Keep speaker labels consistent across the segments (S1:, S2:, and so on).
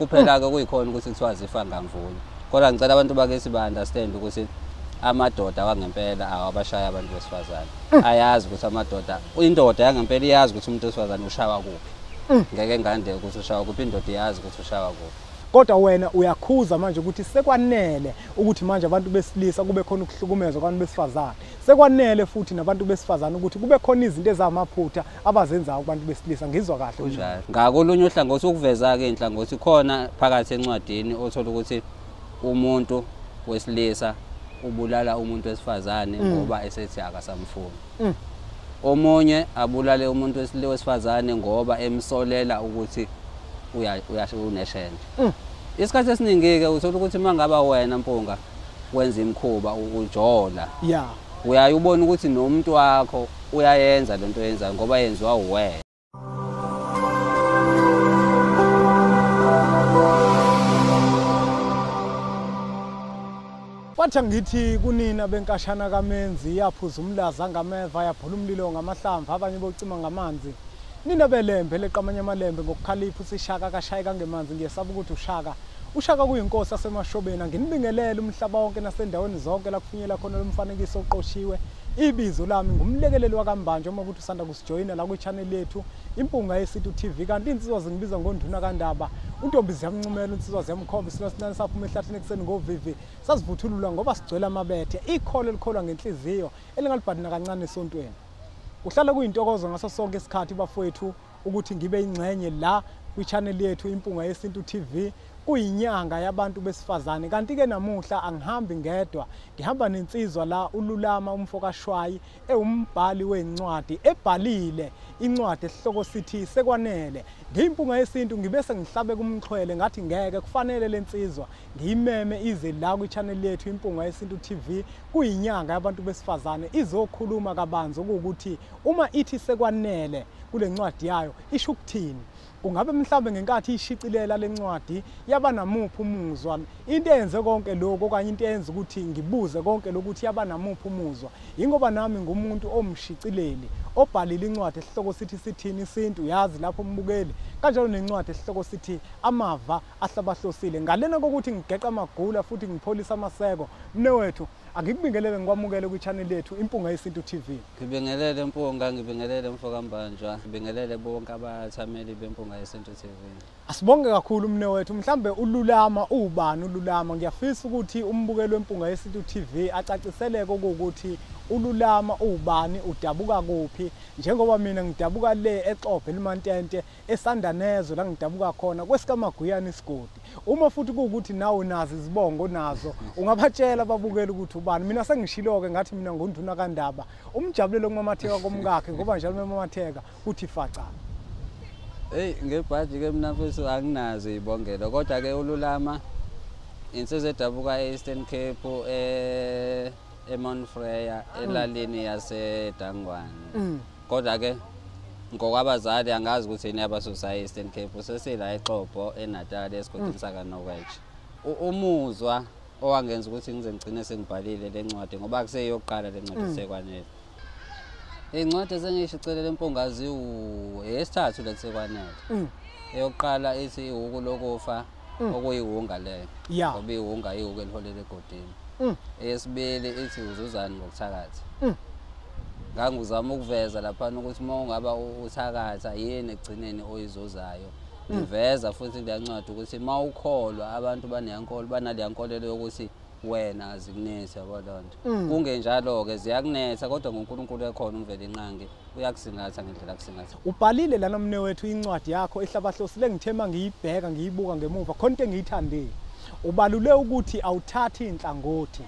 S1: Kuphela ke kuyikhona ukuthi kuthiwa zifa ngamvunye. Kodwa ngicela abantu bakithi ba understand ukuthi amadoda wangempela awabashaya abantu besifazane. Ayazi ukuthi amadoda, indoda yangempela iyazi ukuthi umuntu wesifazane ushawa kuphi. Ngeke ngande ukuthi ushawa kuphi, indoda iyazi ukuthi ushawa kuphi.
S2: Kodwa wena uyakhuza manje ukuthi sekwanele ukuthi manje abantu besilisa kube khona ukuhlukumezwa kwabantu besifazane. Sekwanele futhi nabantu besifazane ukuthi kube khona izinto ezamaphutha abazenzayo kubantu besilisa. Ngizwa kahle
S1: kunjalo. Ngakolunye uhlangothi ukuveza-ke inhlangothi khona phakathi encwadini othola ukuthi umuntu wesilisa ubulala umuntu wesifazane ngoba esethi akasamfuni. Omunye abulale umuntu wesifazane ngoba emsolela ukuthi uneshende. Isikhathi esiningi-ke uthola ukuthi uma ngaba wena Mpunga wenza imikhuba ujola, uyaye ubone ukuthi nomuntu wakho uyayenza lento oyenzayo ngoba yenziwa uwena.
S2: Kwathi ngithi kunina benkashana kaMenzi yaphuza umlaza ngameva yaphula umlilo ngamahlamvu abanye bocima ngamanzi. Nina belembe leqamanye amalembe ngokukhalipha usishaka kashayeka ngemanzi ngiyesaba ukuthi ushaka. Ushaka kuyinkosi yasemashobeni. Nginibingelele umhlaba wonke nasendaweni zonke la kufinyela khona lo mfanekiso oqoshiwe. Ibizo lami ngumlekeleli wakaMbanjwa uma ukuthi usanda kusijoyina la kwi-channel yethu Impunga Yesintu TV. Kanti insizwa zingibiza ngonduna kaNdaba. Untombi ziyamncumela, insizwa ziyamkhomba, isilo sincane saphuma ehlathini ekuseni ngovivi. Sasivuthulula ngoba sigcwele amabethe. Ikholo elikholwa ngenhliziyo elingalibhadi nakancane esontweni. Kuhlala kuyintokozo ngaso sonke isikhathi bafowethu ukuthi ngibe ingxenye la kwi-channel yethu Impunga Yesintu TV. Kuyinyanga yabantu besifazane. Kanti-ke namuhla angihambi ngedwa, ngihamba nensizwa la uLulama umfokaShwayi ewumbhali wencwadi ebhalile incwadi esihloko sithi Sekwanele. Ngiyimpunga yesintu ngibe sengihlabe kumxhwele ngathi ngeke kufanele lensizwa ngiyimeme ize la kwi-channel yethu Impunga Yesintu TV. Kuyinyanga yabantu besifazane izokhuluma kabanzi okuwukuthi uma ithi sekwanele kule ncwadi yayo isho ukuthini. Kungabe mhlambe ngenkathi ishicilela lencwadi yaba namuphi umuzwa? Into eyenze konke lokho okanye into eyenza ukuthi ngibuze konke lokuthi yaba namuphi umuzwa, ingoba nami ngumuntu omshicileli obhalile incwadi esihloko sithi Sithini Isintu, yazi lapho umbukeli, kanjalo nencwadi esihloko sithi Amava Ahlabahlosile. Ngalena kokuthi ngigeqa amagula futhi ngipholisa amaseko, mnewethu angikubingelele ngikwamukele kwi-channel yethu Impunga Yesintu TV.
S1: Ngibingelele Mpunga, ngibingelele mfokaMbanjwa, ngibingelele bonke abathameli beMpunga Yesintu TV.
S2: Asibonge kakhulu mnewethu. Mhlambe uLulama ubani uLulama? Ngiyafisa ukuthi umbukeli weMpunga Yesintu TV acaciseleke ukuthi uLulama ubani, udabuka kuphi, njengoba mina ngidabuka le eXobho elimantente eSandanezwe la ngidabuka khona kwesikamaguyana isigodi. Uma futhi kuwukuthi nawe nazi izibongo nazo ungabatshela ababukeli ukuthi ubani. Mina sengishilo-ke ngathi mina ngunduna kaNdaba, umjabulelo kumamatheka komkakhe ngoba njalo memamatheka kuthi faca.
S1: Hey, ngebhaji-ke mina mfethu anginazo iy'bongelo, kodwa-ke uLulama insizwa edabuka e-Eastern Cape eMount Frere elalini yaseDangwane. Kodwa-ke ngokwabazali angazi ukuthi yini yabasusa e-Eastern Cape, sesila eXobho eNatal esigodini sakaNokwetshe. Umuzwa owangenza ukuthi ngize ngigcine sengibhalile le ncwadi ngoba kuseyokuqala le ncwadi Sekwanele. Incwadi esengiyishicilele Mpunga eyesithathu le Sekwanele. Eyokuqala ithi Iwuku Lokufa, okuyiwunga leyo. Ngoba iwunga iwuku eliholela egodini. Eyesibili ithi Uzuzani Ngokuthakatha. Ngangizama ukuveza laphana ukuthi uma ungaba uthakatha yini ekugcineni oyizuzayo. Ngiveza futhi kuleya ncwadi ukuthi uma ukholwa abantu baneyankolo banaleya nkolelo yokuthi wena azikunetha yabo loo nto. Kungenjalo-ke ziyakunetha kodwa ngoNkulunkulu ekhona uMvelinqangi uyakusingatha ngendlela akusingatha.
S2: Ubhalile lana mnewethu incwadi yakho ehlabahlosile, ngithe uma ngiyibheka ngiyibuka ngemuva khona into engiyithandile. Ubalule ukuthi awuthathi inhlangothi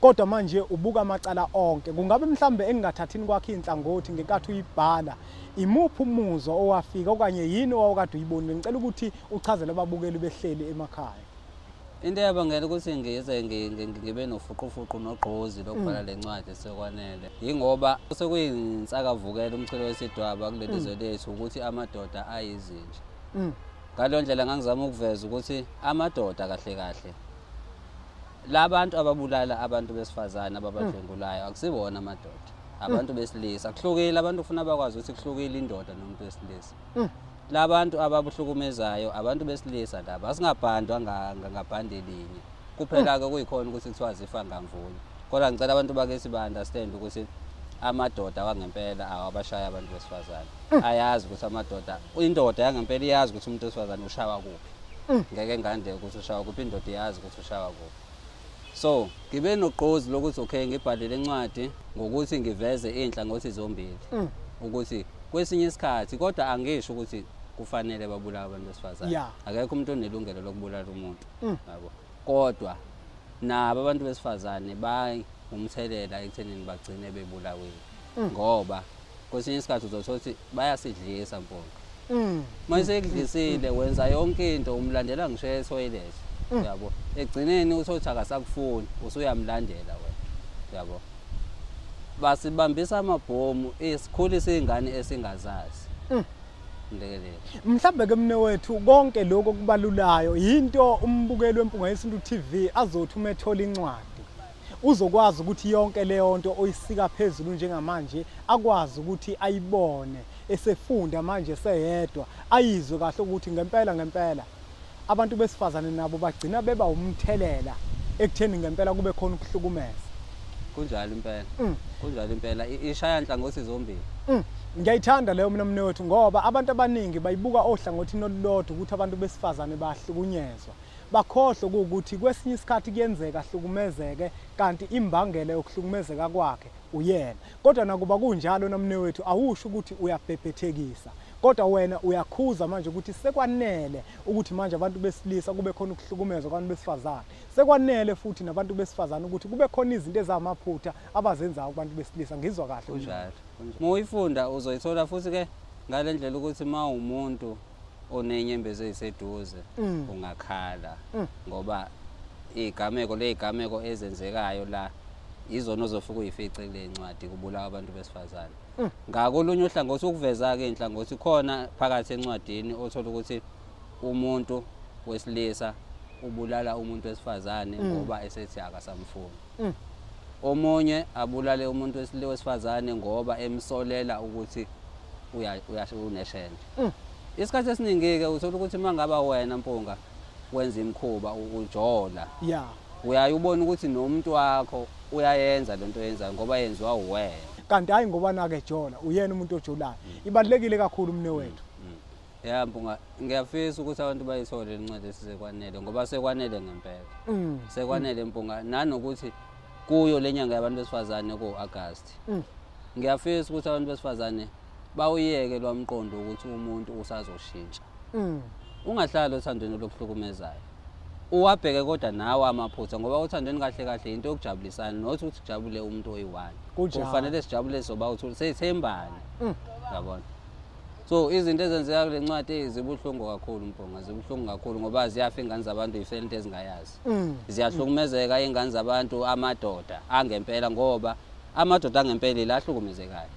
S2: kodwa manje ubuka amacala onke. Kungabe mhlambe engingathathini kwakho inhlangothi ngenkathi uyibhala, imuphi umuzwa owafika okanye yini owawukade uyibonile? Ngicela ukuthi uchazele ababukeli behleli emakhaya.
S1: Into eyabangela ukuthi ngize ngibe nofuqufuqu nogqozi lokubhala le ncwadi Sekwanele yingoba sekuyinsakavukela umchilo wesidwaba kuleli zwe lethu ukuthi amadoda ayizinja. Ngaleyo ndlela ngangizama ukuveza ukuthi amadoda kahle kahle labantu ababulala abantu besifazane ababadlwengulayo akusibona amadoda, abantu besilisa. Kuhlukile, abantu ufuna bakwazi ukuthi kuhlukile indoda nomuntu wesilisa. Labantu ababuhlukumezayo abantu besilisa laba, asingabhandwa ngabhande linye kuphela ke kuyikhona ukuthi kuthiwa zifa ngamvunye. Kodwa ngicela abantu bakithi ba understand ukuthi amadoda wangempela awabashaya abantu besifazane. Ayazi ukuthi amadoda, indoda yangempela iyazi ukuthi umuntu wesifazane ushawa kuphi. Ngeke ngande ukuthi ushawa kuphi, indoda iyazi ukuthi ushawa kuphi. So ngibe nogqozi lokuthi okay, ngibhalele incwadi ngokuthi ngiveze inhlangothi zombili ukuthi kwesinye isikhathi, kodwa angisho ukuthi kufanele babulawe abantu besifazane. Akekho umuntu onelungelo lokubulala umuntu, yabo. Kodwa nabo abantu besifazane bayumthelela ekuthenini bagcine bebulawile, ngoba kwesinye isikhathi uzothola ukuthi bayasidlisa mpongo. Mase ekudlisile wenza yonke into, umlandela ngisho etoilet, yabo. Egcineni uthothi akasakufuni, usuyamlandela wena, yabo. Basibambisa amabhomu, isikhulisa izingane esingazazi. Ndekelele.
S2: Mhlambe ke mne wethu konke lokho kubalulayo into umbukeli weMpunga Yesintu TV azothi uma ethola incwadi uzokwazi ukuthi yonke leyo nto oyisika phezulu njengamanje akwazi ukuthi ayibone esefunda manje seyedwa, ayizwe kahle ukuthi ngempela ngempela abantu besifazane nabo bagcina beba umthelela ekutheni ngempela kube khona ukuhlukumeza.
S1: Kunjalo impela. Kunjalo impela, ishaya nhlangothi zombili.
S2: Ngiyayithanda leyo mina mne wethu, ngoba abantu abaningi bayibuka ohlangothini olulodwa ukuthi abantu besifazane bahlukunyezwa. Bakhohlwe ukuthi kwesinye isikhathi kuyenzeka ahlukumezeke kanti imbangela yokuhlukumezeka kwakhe uyena. Kodwa nakuba kunjalo namne wethu awusho ukuthi uyabhebhethekisa, kodwa wena uyakhuza manje ukuthi sekwanele ukuthi manje abantu besilisa kube khona ukuhlukumezwa kwabantu besifazane. Sekwanele futhi nabantu besifazane ukuthi kube khona izinto ezamaphutha abazenzayo kubantu besilisa. Ngizwa kahle?
S1: Kunjalo. Uma uyifunda uzoyithola futhi ke ngale ndlela ukuthi uma umuntu onenyembezi eziseduze ungakhala, ngoba igameko lezigameko ezenzekayo la izona ozofika uyifice kule ncwadi, kubulawa abantu besifazane. Ngakolunye uhlangothi ukuveza ke inhlangothi khona phakathi encwadini othola ukuthi umuntu wesilisa ubulala umuntu wesifazane ngoba esethi akasamfuni. Omunye abulale umuntu wesifazane ngoba emsolela ukuthi uneshende. Isikhathi esiningi ke uthola ukuthi mangaba wena Mpunga wenza imikhuba ujola, uyaye ubone ukuthi nomuntu wakho uyayenza lento oyenzayo ngoba yenziwa uwena.
S2: Kanti hayi ngoba nake jola, uyena umuntu ojolayo. Ibalulekile kakhulu mne wethu.
S1: Ya Mpunga, ngiyafisa ukuthi abantu bayithole incwadi esisekwanele, ngoba sekwanele ngempela. Sekwanele Mpunga, nanokuthi kuyo lenyanga yabantu besifazane ku-August. Ngiyafisa ukuthi abantu besifazane bawuyeke lwamqondo ukuthi umuntu usazoshintsha. Ungahlali othandweni lokuhlukumezayo. Uwabheke kodwa nawe amaphutha, ngoba othandweni kahle kahle into yokujabulisana, not ukuthi ujabule umuntu oyi-one. Kufanele sijabule soba uthule sethembane. Yabona. So izinto ezenzeka kule ncwadi zibuhlungu kakhulu Mpunga, zibuhlungu kakhulu ngoba ziyafa ingane zabantu ifela into ezingayazi. Ziyahlukumezeka ingane zabantu, amadoda angempela, ngoba amadoda angempela ilahlukumezekayo.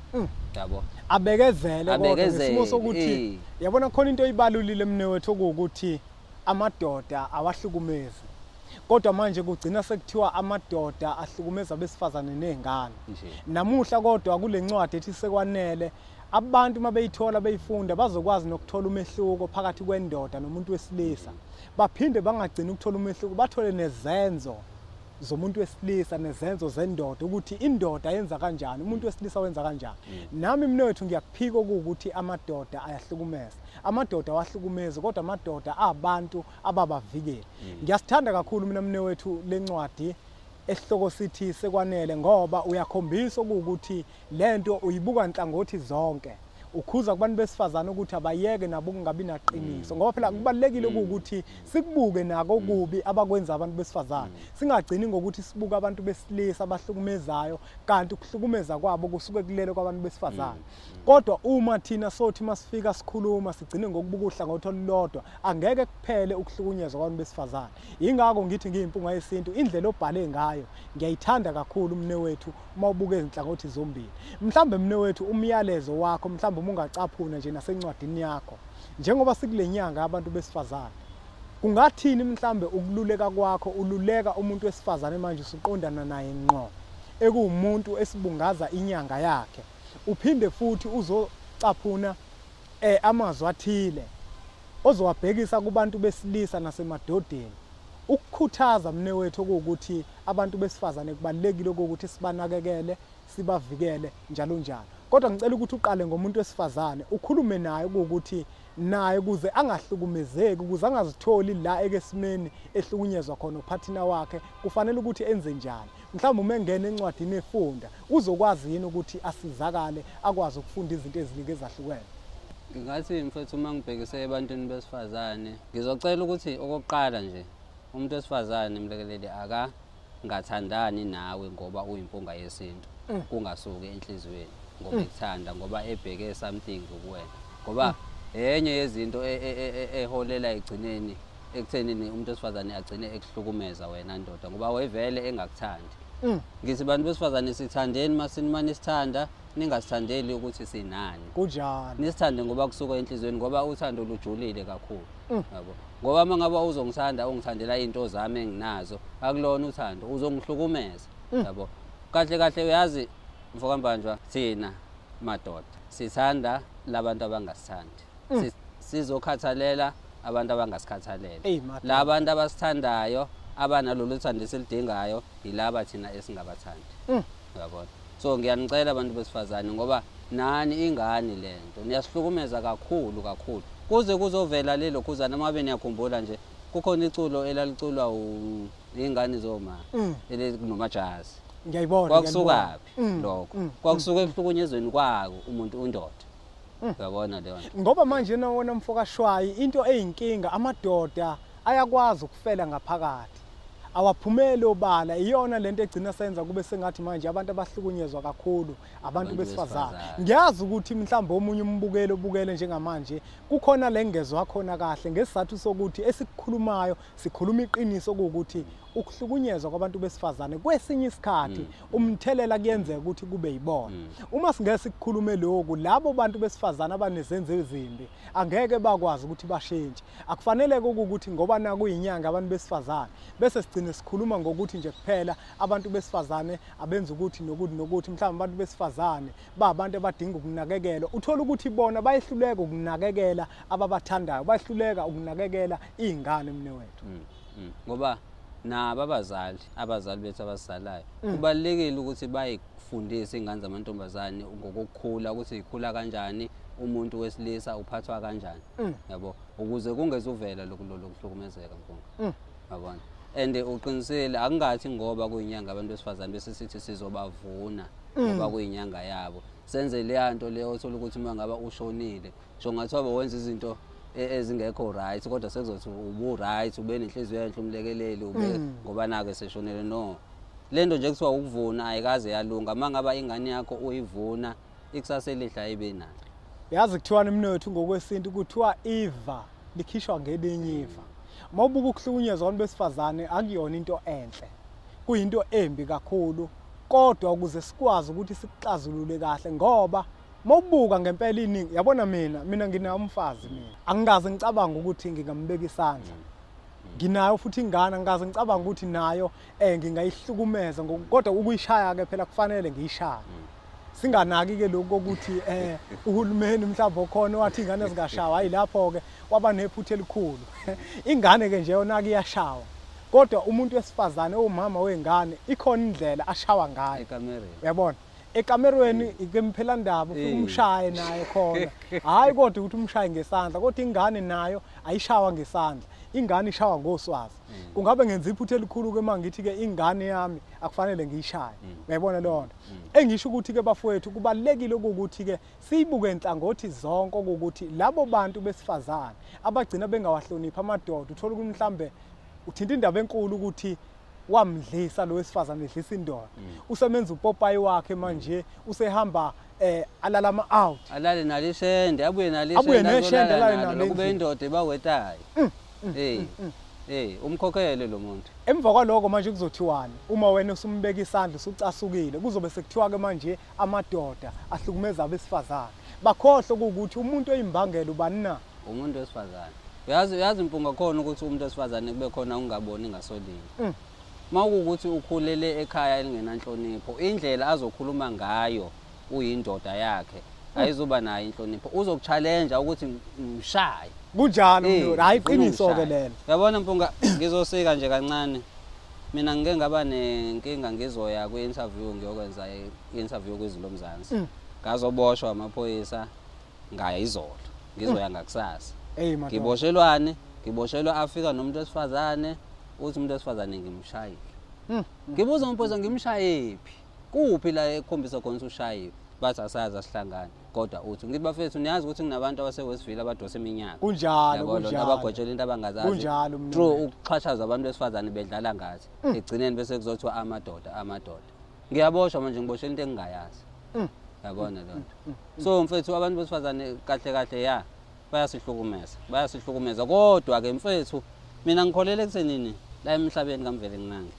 S1: Yabo.
S2: Abekezele kodwa ngesimo sokuthi yabona khona into oyibalulile mne wethu ukuthi amadoda awahlukumezi. Kodwa manje kugcina sekuthiwa amadoda ahlukumeza abesifazane nezingane. Namuhla kodwa kule ncwadi ethi sekwanele, abantu mabeyithola beyifunda bazokwazi nokuthola umehluko phakathi kwendoda nomuntu wesilisa. Baphinde bangagcini ukuthola umehluko, bathole nezenzo zomuntu wesilisa nezenzo zendoda, ukuthi indoda yenza kanjani, umuntu wesilisa wenza kanjani. Nami mne wethu ngiyakuphika ukuthi amadoda ayahlukumeza. Amadoda awahlukumezi, kodwa amadoda abantu ababavikeli. Ngiyasithanda kakhulu mina mne wethu lencwadi esihloko sithi sekwanele, ngoba uyakhombisa ukuthi lento uyibuka nhlangothi zonke. Ukhuza kubantu besifazane ukuthi abayeke nabo kungabi naqiniso, ngoba phela kubalulekile ukuthi sikubuke nako okubi abakwenza abantu besifazane. Singagcini ngokuthi sibuke abantu besilisa abahlukumezayo, kanti ukuhlukumeza kwabo kusuke kulele kwabantu besifazane. Kodwa uma thina sothi masifika sikhuluma sigcine ngokubuka uhlangothi olulodwa, angeke kuphele ukuhlukunyezwa kwabantu besifazane. Ingakho ngithi ngiyiMpunga Yesintu, indlela obhale ngayo ngiyayithanda kakhulu mne wethu uma ubuka izinhlangothi zombili. Mhlambe mne wethu umyalezo wakho, mhlambe ungacaphuna nje nasencwadini yakho, njengoba sikule nyanga abantu besifazane, kungathini mhlambe ukululeka kwakho, ululeka umuntu wesifazane manje usuqondana naye ngqo, ekuwumuntu esibungaza inyanga yakhe, uphinde futhi uzocaphuna amazwi athile ozowabhekisa kubantu besilisa nasemadodeni, ukukhuthaza mne wethu ukuthi abantu besifazane kubalekile ukuthi sibanakekele, sibavikele njalo njalo. Kodwa ngicela ukuthi uqale ngomuntu wesifazane, ukhulume naye ukuthi naye ukuze angahlukumezeki, ukuze angazitholi la ekesimeni ehlukunyezwa khona uphathina wakhe, kufanele ukuthi enze njani. Mhlawumbe uma engena encwadini efunda uzokwazi yini ukuthi asizakale, akwazi ukufunda izinto eziningi ezahlukene.
S1: Ngingathi mfethu uma ngibhekise ebantwini besifazane, ngizocela ukuthi okokuqala nje umuntu wesifazane mlekeleli akangathandani nawe ngoba uyimpunga yesintu, kungasuki enhliziyweni ngoba ekuthanda, ngoba ebheke something kuwena. Ngoba enye yezinto eholela egcineni ekuthenini umuntu wesifazane agcine ekuhlukumeza wena ndoda, ngoba wayevele engakuthandi. Ngithi bantu besifazane sithandeni masinimane sithanda, ningasithandeli ukuthi sinani.
S2: Kunjalo.
S1: Nisithande ngoba kusuka enhliziyweni, ngoba uthando lujulile kakhulu. Yabo. Ngoba uma ngabe uzongithanda ungithandela izinto zami enginazo, akulona uthando, uzongihlukumeza. Yabo. Kahle kahle uyazi mfokambanjwa, thina madoda sithanda labantu abangasithandi. Sizokhathalela abantu abangasikhathalele. Labantu abasithandayo abanalolu thando esilidingayo yilaba thina esingabathandi. Uyabona? So ngiyanicela abantu besifazane, ngoba nani ingane lento niyasihlukumeza kakhulu kakhulu, kuze kuzovela lelo khuzana. Uma beniyakhumbula nje kukhona iculo elaliculwa ingane zoma elinomajazi.
S2: Ngiyayibona.
S1: Kwakusukaphi lokho? Kwakusuka ekuhlukunyezweni kwako umuntu undoda. Uyabona leyo nto.
S2: Ngoba manje nawona mfokashwayi into eyinkinga, amadoda ayakwazi ukufela ngaphakathi, awaphumeli obala. Iyona lento egcina senza kube sengathi manje abantu abahlukunyezwa kakhulu abantu besifazane. Ngiyazi ukuthi mhlawumbe omunye umbukeli obukele njengamanje kukhona lengezwa khona kahle, ngesizathu sokuthi esikukhulumayo sikhuluma iqiniso ukuthi ukuhlukunyezwa kwabantu besifazane kwesinye isikhathi umthelela kuyenzeka ukuthi kube yibona. Uma singeke sikukhulume lokhu, labo bantu besifazane abanezenzo ezimbi angeke bakwazi ukuthi bashintshe. Akufanele ukuthi ngoba nakuyinyanga abantu besifazane bese sigcine sikhuluma ngokuthi nje kuphela abantu besifazane abenza ukuthi nokuthi nokuthi, mhlawumbe abantu besifazane ba abantu abadinga ukunakekelwa. Uthola ukuthi bona bayehluleka ukunakekela ababathandayo, bayehluleka ukunakekela iy'ngane mne wethu.
S1: Ngoba nabo abazali bethu abasizalayo kubalulekile ukuthi bayifundise iy'ngane zamantombazane ngokukhula, ukuthi yikhula kanjani, umuntu wesilisa uphathwa kanjani. Yabo, ukuze kungezuvela lokhu lokuhlukumezeka mpunga. Yabona? And uqinisile, akungathi ngoba kuyinyanga abantu besifazane bese sithi sizobavuna ngoba kuyinyanga yabo. Senze leya nto leyo othola ukuthi uma ngaba ushonile, ngisho ngathiwa wenza izinto ezingekho right, kodwa sekuzothi ubu right, ube nenhliziyo enhle, umlekeleli ube ngoba nake seshonile. No, lento nje kuthiwa ukuvuna ayikaze yalunga. Uma ngaba ingane yakho uyivuna, ikusasa elihle ayibe nalo.
S2: Yazi kuthiwani mnothu ngokwesintu, kuthiwa iva likhishwa ngelinye iva. Uma ubuka ukuhlukunyezwa kwabantu besifazane akuyona into enhle, kuyinto embi kakhulu. Kodwa ukuze sikwazi ukuthi sikuxazulule kahle, ngoba mawubuka ngempela iningi, yabona mina nginawo umfazi, mina angikaze ngicabanga ukuthi ngingambeka isandla. Nginayo futhi ingane, angikaze ngicabanga ukuthi nayo ngingayihlukumeza, kodwa ukuyishaya ke phela kufanele ngiyishaye. Singanaki ke lokhu kokuthi uhulumeni mhlawumbe okhona wathi ingane zingashawa, hayi lapho ke waba nephutha elikhulu. Ingane ke nje yona ke iyashawa, kodwa umuntu wesifazane owumama wengane ikhona indlela ashawa ngayo
S1: ekamereni.
S2: Uyabona, ekamerweni ikemphelandaba ufike umshaye naye khona, hayi kodwa ukuthi umshaye ngesandla, kodwa ingane nayo ayishawa ngesandla, ingane ishawa ngoswazi. Kungabe ngenza iphutha elikhulu ke mangithi ke ingane yami akufanele ngiyishaye. Uyayibona leyo nto engisho ukuthi ke bafowethu kubalekile ukuthi ke siyibuke enhlangothi zonke, ukuthi labo bantu besifazane abagcina bengawahloniphi amadoda, uthola ukuthi mhlambe uthinta indaba enkulu ukuthi wamdlisa lo wesifazane, edlisa indoda, usemenza upopayi wakhe manje, usehamba alala ama out,
S1: alale nalishende, abuye
S2: Abuye
S1: nalishende,
S2: neshende,
S1: azolala
S2: alale
S1: nalo,
S2: nalo
S1: kube
S2: endlini.
S1: indoda ebawetayo. Umkhokhele lo muntu.
S2: Emva kwaloko manje kuzothiwani uma wena usumbeka isandla usucasukile? Kuzobe sekuthiwa ke manje amadoda ahlukumeza abesifazane. Bakhohlwe ukuthi umuntu oyimbangela ubani na?
S1: Umuntu wesifazane. Uyazi Mpunga, khona ukuthi umuntu wesifazane kube khona ungaboni ngasolinye. Uma kuwukuthi ukhulele ekhaya elingenanhlonipho, indlela azokhuluma ngayo uyindoda yakhe Ayizuba nayo inhlonipho, uzokuchallenge ukuthi mshaye.
S2: Kunjalo mntu, hayi iqiniso ke lelo.
S1: Yabona Mpunga, ngizosika nje kancane. Mina ngike ngaba nenkinga, ngizoya kwi-interview, ngiyokwenza i-interview kwiZulu Mzansi. Ngazoboshwa amaphoyisa ngaya izolo, ngizoya ngakusasa. Ngiboshelwane, ngiboshelwa afika nomuntu wesifazane, uthi umuntu wesifazane ngimshayile. Ngibuza umphoyisa ngimshayephi? Kuphi la ekhombisa khona ukuthi ushayiwe? Bathi asazi asihlangane. Kodwa uthi ngithi bafethu niyazi ukuthi kunabantu abase-Westville abadosa iminyaka.
S2: Kunjalo, kunjalo.
S1: Abagwetshela into abangazazi.
S2: Kunjalo mntu.
S1: True, ukuxhashazwa abantu besifazane bedlala ngathi. Egcineni bese kuzothiwa amadoda, amadoda. Ngiyaboshwa manje, ngiboshela into engingayazi. Yabona loo nto. So mfethu abantu besifazane kahle kahle ya bayasihlukumeza, bayasihlukumeza. Kodwa ke mfethu mina ngikholele ekuthenini la emhlabeni kaMvele nginange.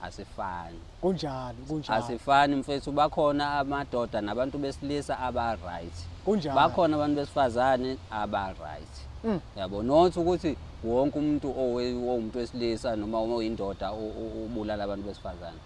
S1: Asifani.
S2: Kunjalo, kunjalo.
S1: Asifani mfethu, bakhona amadoda nabantu besilisa aba right.
S2: Kunjalo.
S1: Bakhona abantu besifazane aba right. Yabo, not ukuthi wonke umuntu owumuntu wesilisa noma oyindoda ubulala abantu besifazane.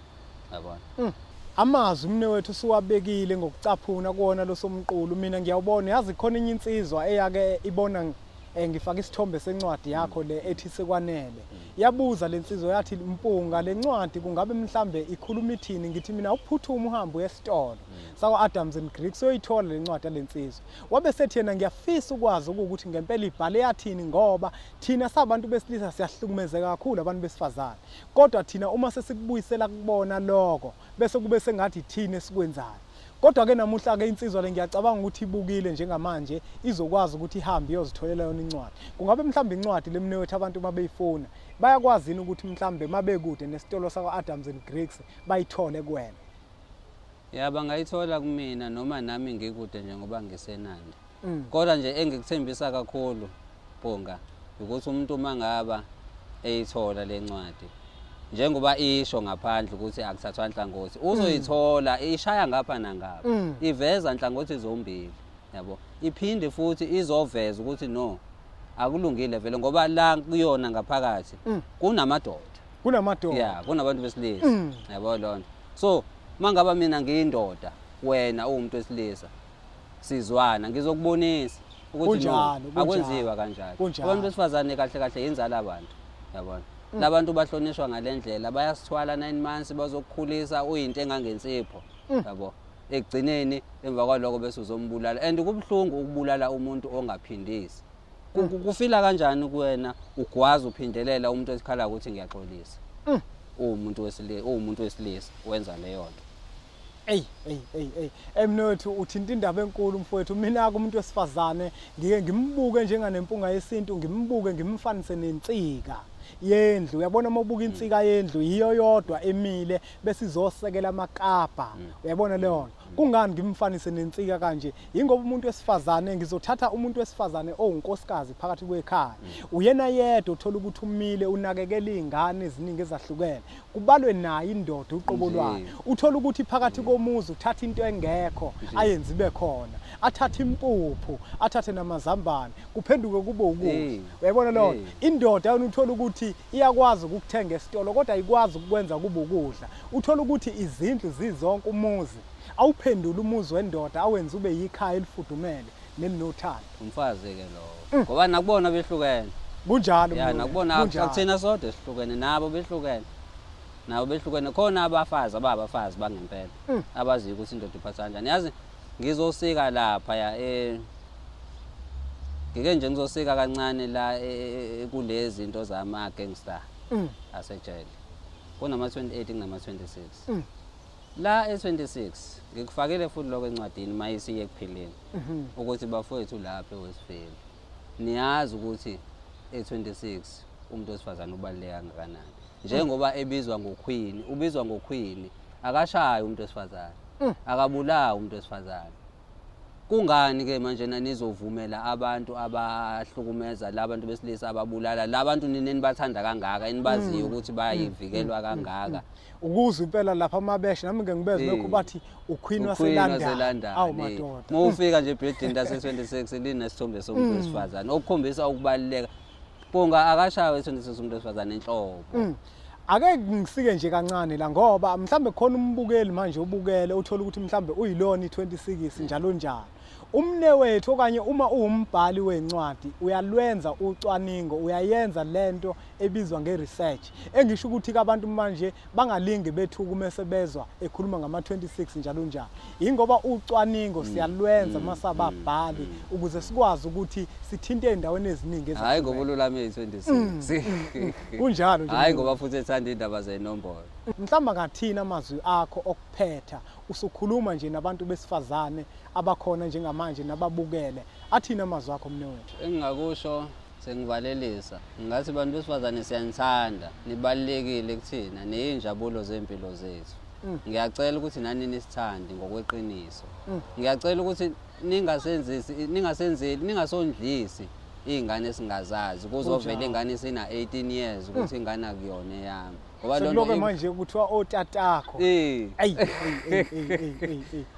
S1: Yabona.
S2: Amazwi mne wethu siwabekile ngokucaphuna kuona lo somqulu. Mina ngiyawubona, yazi khona enye insizwa eyake ibona ngifaka isithombe sencwadi yakho le ethi sekwanele. Yabuza lensizwa yathi Mpunga le ncwadi kungabe mhlambe ikhuluma ithini? Ngithi mina uphuthuma uhambe uye esitolo sakwa Adams and Greeks uyoyithola le ncwadi yalensizwa. Wabe sethi yena ngiyafisa ukwazi ukuthi ngempela ibhale yathini, ngoba thina sabantu besilisa siyahlukumezeka kakhulu abantu besifazane, kodwa thina uma sesikubuyisela kubona lokho bese kube sengathi thina esikwenzayo. Kodwa ke namuhla ke insizwa le ngiyacabanga ukuthi ibukile njengamanje izokwazi ukuthi ihambe iyozitholela yona incwadi. Kungabe mhlawumbe incwadi lemne wethu abantu mabeyifuna bayakwazi yini ukuthi mhlawumbe mabekude nesitolo sakwa Adams and Greeks bayithole kuwena?
S1: Ya, bangayithola kumina noma nami ngikude njengoba ngisenandi. Kodwa nje engikuthembisa kakhulu Mpunga ukuthi umuntu mangaba eyithola lencwadi njengoba isho ngaphandle ukuthi akuthathwa nhlangothi, uzoyithola ishaya ngapha nangapha, iveza nhlangothi zombili, yabo. Iphinde futhi izoveza ukuthi no akulungile vele, ngoba la kuyona ngaphakathi kunamadoda,
S2: kunamadoda,
S1: yeah, kunabantu besilisa, yabo lonto. So mangaba mina ngiyindoda, wena uwumuntu wesilisa, sizwana, ngizokubonisa ukuthi no akwenziwa kanjalo. Abantu besifazane kahle kahle yinzala abantu, yabona. Labantu bahlonishwa ngalendlela, bayasithwala 9 months bazokukhulisa uyinto engangensipho, yabo. Ekugcineni emva kwaloko bese uzombulala. And kubuhlungu ukubulala umuntu ongaphindisi. Kufila kanjani kuwena ugwaza uphindelela umuntu esikhala ukuthi ngiyaxolisa? Uwumuntu wesilisa, uwumuntu wesilisa wenza leyo nto.
S2: Ey ey ey ey emnothu uthinta indaba enkulu mfowethu. Mina ke umuntu wesifazane ngike ngimbuke njenganempunga yesintu, ngimbuke ngimfanise nensika yendlu. Uyabona uma ubuka insika yendlu yiyo yodwa emile bese izosekela amakapa. Uyabona leyo nto? Kungani ngimfanise nensika kanje? Yingoba umuntu wesifazane, ngizothatha umuntu wesifazane owunkosikazi phakathi kwekhaya, uyena yedwa uthola ukuthi umile unakekela izingane eziningi ezahlukene, kubalwe naye indoda uqobo lwayo. Uthola ukuthi phakathi komuzi uthatha into engekho ayenze ibe khona, athathe impuphu, athathe namazambane, kuphenduke kube ukudla. Uyabona leyo nto? Indoda yona uthola ukuthi iyakwazi ukukuthenga esitolo kodwa ayikwazi ukukwenza kube ukudla. Uthola ukuthi izindlu zizonke umuzi awuphendula umuzi wendoda awenze ube yikhaya elifudumele nelinothando.
S1: Umfazi ke lowo, ngoba nakubona behlukene.
S2: Kunjalo
S1: ya, nakubona akuthina sodwa esihlukene, nabo behlukene, nabo behlukene. Khona abafazi ababafazi bangempela abaziyo ukuthi indoda iphatha kanjani. Yazi ngizosika lapha ya ngike nje ngizosika kancane la kulezi zinto zama gangster asejele. Kunama 28 kunama 26. La e26 ngikufakile futhi lokho encwadini mayisiye ekupheleni ukuthi bafowethu lapha eWestville niyazi ukuthi e26 umuntu wesifazane ubaluleke kangakanani. Njengoba ebizwa ngoQueen, ubizwa ngoQueen, akashayi umuntu wesifazane, akabulawa umuntu wesifazane. Kungani ke manje nanizovumela abantu abahlukumeza labantu besilisa ababulala labantu nini nibathanda kangaka enibaziyo ukuthi bayivikelwa kangaka?
S2: Ukuze impela lapha amabeshe nami ngeke ngibezwe lokho bathi uQueen waseLondon. Awu madoda,
S1: mawufika nje ebuilding lase 26 linesithombe somuntu wesifazane okukhombisa ukubaluleka. Mpunga akashawe 26 umuntu wesifazane enhlobo.
S2: Ake ngisike nje kancane la, ngoba mhlambe khona umbukeli manje ubukele uthola ukuthi mhlambe uyilona i26 njalo njalo. Umnewethu okanye uma uwumbhali wencwadi uyalwenza ucwaningo, uyayenza lento ebizwa nge-research. Engisho ukuthi abantu manje bangalingi bethuka uma sebezwa ekhuluma ngama-26 njalo njalo. Ingoba ucwaningo siyalwenza masababhali ukuze sikwazi ukuthi sithinte endaweni eziningi.
S1: Hayi ngoba uLulama eyi-26.
S2: Kunjalo nje.
S1: Hayi ngoba futhi ethanda indaba zenombolo.
S2: Mhlawumbe ngathina amazwi akho okuphetha usukhuluma nje nabantu besifazane abakhona njengamanje nababukele, athina amazwi akho mnewethu?
S1: Engingakusho sengivalelisa, ngathi bantu besifazane siyanithanda, nibalulekile kuthina, niyinjabulo zempilo zethu. Ngiyacela ukuthi nani nisithande ngokweqiniso. Ngiyacela ukuthi ningasenzisi, ningasenzeli, ningasondlisi iy'ngane esingazazi, kuzovela ingane isina 18 years ukuthi ingane akuyona eyami. Ngoba
S2: lonto manje kuthiwa otatakho. Ayi ayi.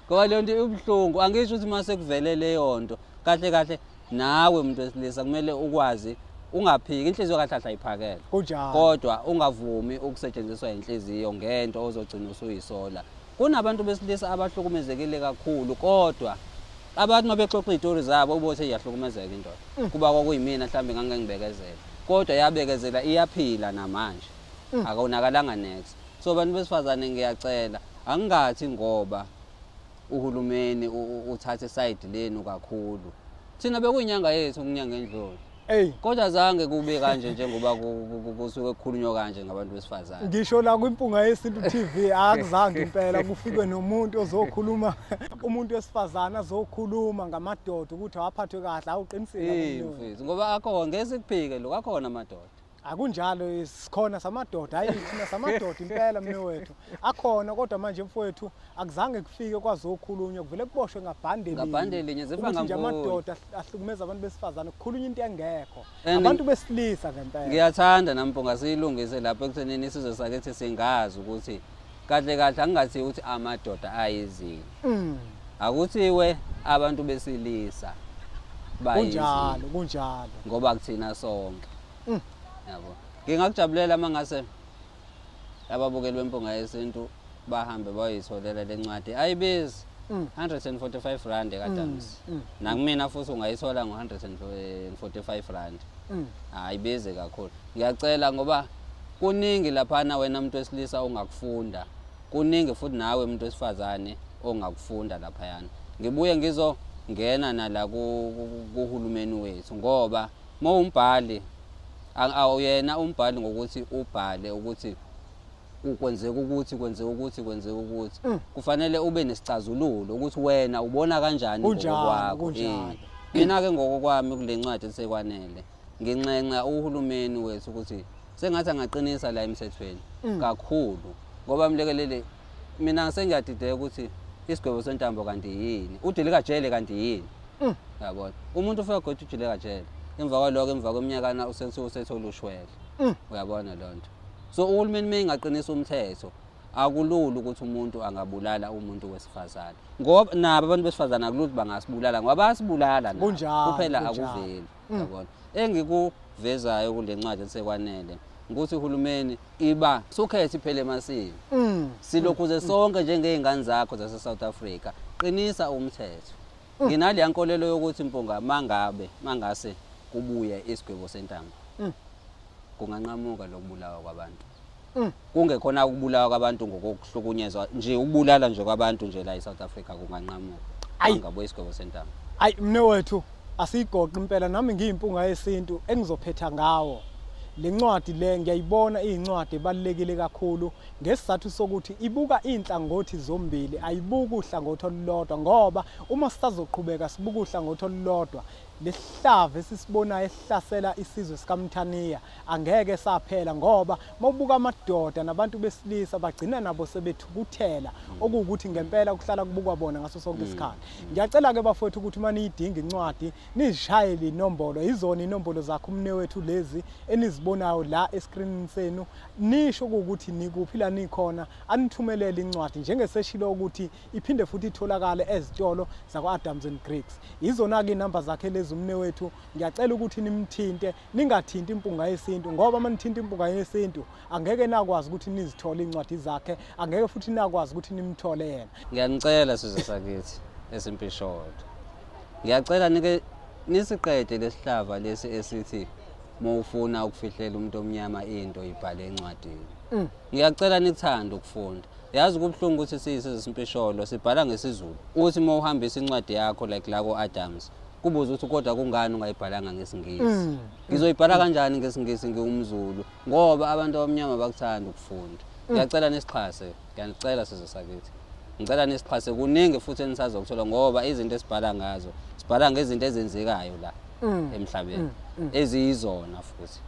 S1: Ngoba lonto ibuhlungu, angisho ukuthi mase kuvele leyo nto. Kahle kahle nawe umuntu wesilisa kumele ukwazi ungaphiki, inhliziyo kahle kahle ayiphakele. Kodwa ungavumi ukusetshenziswa inhliziyo ngento ozogcina usuyisola. Kunabantu besilisa abahlukumezekile kakhulu, kodwa abantu mabexoxa izitori zabo ubothe iyahlukumezeka indoda. Kuba kwakuyimina mhlambe ngangibekezela. Kodwa yabekezela, iyaphila namanje. Akonakalanga next. So abantu besifazane ngiyacela, angingathi ngoba uhulumeni uthathe side lenu kakhulu. Thina bekuyinyanga yethu ukunyanga endlulu. Kodwa zange kube kanje njengoba kusuke kukhulunywa kanje ngabantu besifazane.
S2: Ngisho la kwiMpunga Yesintu TV akuzange impela kufikwe nomuntu ozokhuluma, umuntu wesifazane azokhuluma ngamadoda ukuthi awaphathwe kahle, awuqinisile
S1: mfethu. Ngoba akho ngeke sikuphike lokho, akhona amadoda.
S2: Akunjalo, sikhona samadoda, hayi thina samadoda impela mnewethu. Akhona kodwa manje mfowethu akuzange kufike kwazokhulunywa, kuvele kuboshwe ngabhande linye.
S1: Ngabhande linye zifa
S2: ngamfowethu. Amadoda ahlukumeza abantu besifazane, kukhulunywa into engekho. Abantu besilisa ngempela.
S1: Ngiyathanda naMpunga siyilungise lapho ekuthenini isizwe sakithi singazi ukuthi kahle kahle angingathi ukuthi amadoda ayizini. Akuthiwe abantu besilisa
S2: bayizini. Kunjalo, kunjalo.
S1: Ngoba kuthina sonke. Yabo. Ngingakujabulela mangase ababukeli beMpunga Yesintu bahambe bayitholela lencwadi. Ayibizi 145 rand kaDams. Nakumina futhi ungayithola ngo145 rand. Ayibizi kakhulu. Ngiyacela ngoba kuningi laphana wena umuntu wesilisa ongakufunda. Kuningi futhi nawe umuntu wesifazane ongakufunda laphayana. Ngibuye ngizongena nala kuhulumeni wethu ngoba mawumbhali awuyena umbhali ngokuthi ubhale ukuthi kwenzeka ukuthi kwenzeka ukuthi kwenzeka ukuthi kufanele ube nesicazululo ukuthi wena ubona kanjani ngokwakho. Mina ke ngokokwami kule ncwadi esekwanele nginxenxa uhulumeni wethu ukuthi sengathi angaqinisa la emthethweni kakhulu, ngoba mlekelele mina sengiyadideka ukuthi isigwebo sentambo kanti yini, udilika jele kanti yini. Yabona umuntu ufika godwa udilika jele, emva kwaloko emva kweminyakana usethola ushwele. Uyabona leyo nto. So uhulumeni mengaqinisa umthetho akulula ukuthi umuntu angabulala umuntu wesifazane, ngoba nabo abantu besifazane akulula ukuthi bangasibulala ngoba bayasibulala nabo kuphela akuveli. Yabona engikuvezayo kule ncwadi esekwanele ukuthi uhulumeni iba sukhethe phela emasini silokhuze sonke njengey'ngane zakho zase South Africa, qinisa umthetho. Nginale nkolelo yokuthi Mpunga mangabe mangase kubuye isigwebo sentambo kunganqamuka lokubulawa kwabantu. Kungekhona ukubulawa kwabantu ngokuhlukunyezwa nje, ukubulala nje kwabantu nje la eSouth Africa kunganqamuka ngabuye isigwebo sentambo.
S2: Ayi mnewethu asiyigoqi impela, nami ngiyiMpunga Yesintu engizophetha ngawo. Le ncwadi le ngiyayibona iyincwadi ebalulekile kakhulu ngesizathu sokuthi ibuka inhlangothi zombili, ayibuki uhlangothi olulodwa, ngoba uma sisazoqhubeka sibuka uhlangothi olulodwa lesihlava esisibonayo esihlasela isizwe sikaMthaniya angeke saphela, ngoba mawubuka amadoda nabantu besilisa bagcina nabo sebethukuthela, okuwukuthi ngempela kuhlala kubukwa bona ngaso sonke isikhathi. Ngiyacela ke bafowethu ukuthi uma niyidinga incwadi nizishayele inombolo, izona inombolo zakho umnewethu lezi enizibonayo la escreenini senu, nisho ukuthi nikuphi la nikhona, anithumelele incwadi njengeseshilo ukuthi iphinde futhi itholakale ezitolo zakwa-Adams and Griggs. Izona-ke inamba zakhe lezi umnewethu, ngiyacela ukuthi nimthinte, ningathinti iMpunga Yesintu, ngoba uma nithinta iMpunga Yesintu angeke nakwazi ukuthi nizithole incwadi zakhe, angeke futhi nakwazi ukuthi nimthole yena.
S1: Ngiyanicela sizwe sakithi esimpisholo, Ngiyacela nike nisiqede lesihlava lesi esithi mawufuna ukufihlela umuntu omnyama into ibhale encwadini. Ngiyacela nithande ukufunda. Yazi kubuhlungu ukuthi siyisizwe sibhala ngesiZulu. Uthi mawuhambisa incwadi yakho like la ko-Adams, kubuza ukuthi kodwa kungani ungayibhalanga ngesiNgisi. Ngizoyibhala kanjani ngesiNgisi ngiwumZulu, ngoba abantu abamnyama bakuthanda ukufunda. Ngiyacela nisixhase, ngiyanicela sizwe sakithi. Ngicela nisixhase, kuningi futhi enisazokuthola ngoba izinto esibhala ngazo, sibhala ngezinto ezenzekayo la emhlabeni, eziyizona futhi.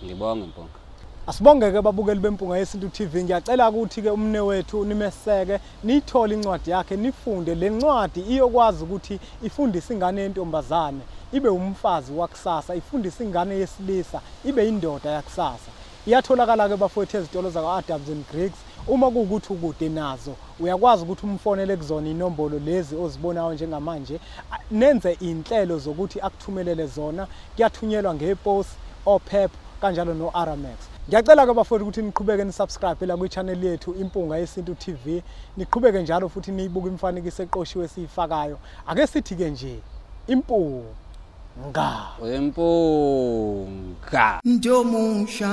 S1: Ngibonge Mpunga.
S2: Asibongeke babukeli beMpunga Yesintu TV. Ngiyacela ukuthi ke umne wethu nimeseke, niyithole incwadi yakhe, nifunde le ncwadi iyokwazi ukuthi ifundise ingane yentombazane ibe umfazi wakusasa, ifundise ingane yesilisa ibe indoda yakusasa. Iyatholakala ke bafowethu ezitolo zakwa-Adams and Griggs. Uma kuwukuthi ukude nazo, uyakwazi ukuthi umfonele kuzona inombolo lezi ozibonayo njengamanje, nenze inhlelo zokuthi akuthumelele zona. Kuyathunyelwa ngepost, oPep kanjalo no-Aramex. Ngiyacela ke bafowethu ukuthi niqhubeke nisubscribe la kwi-channel yethu Impunga Yesintu TV, niqhubeke njalo futhi niyibuke imifanekiso eqoshiwe esiyifakayo. Ake sithi ke nje Impunga.
S1: Impunga.
S3: Ntomusha,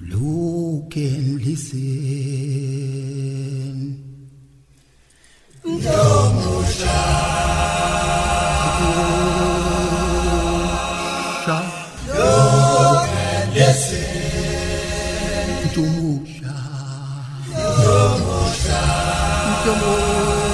S3: look and listen. Ntomusha, look and listen. Ntomusha, Ntomusha, Ntomusha.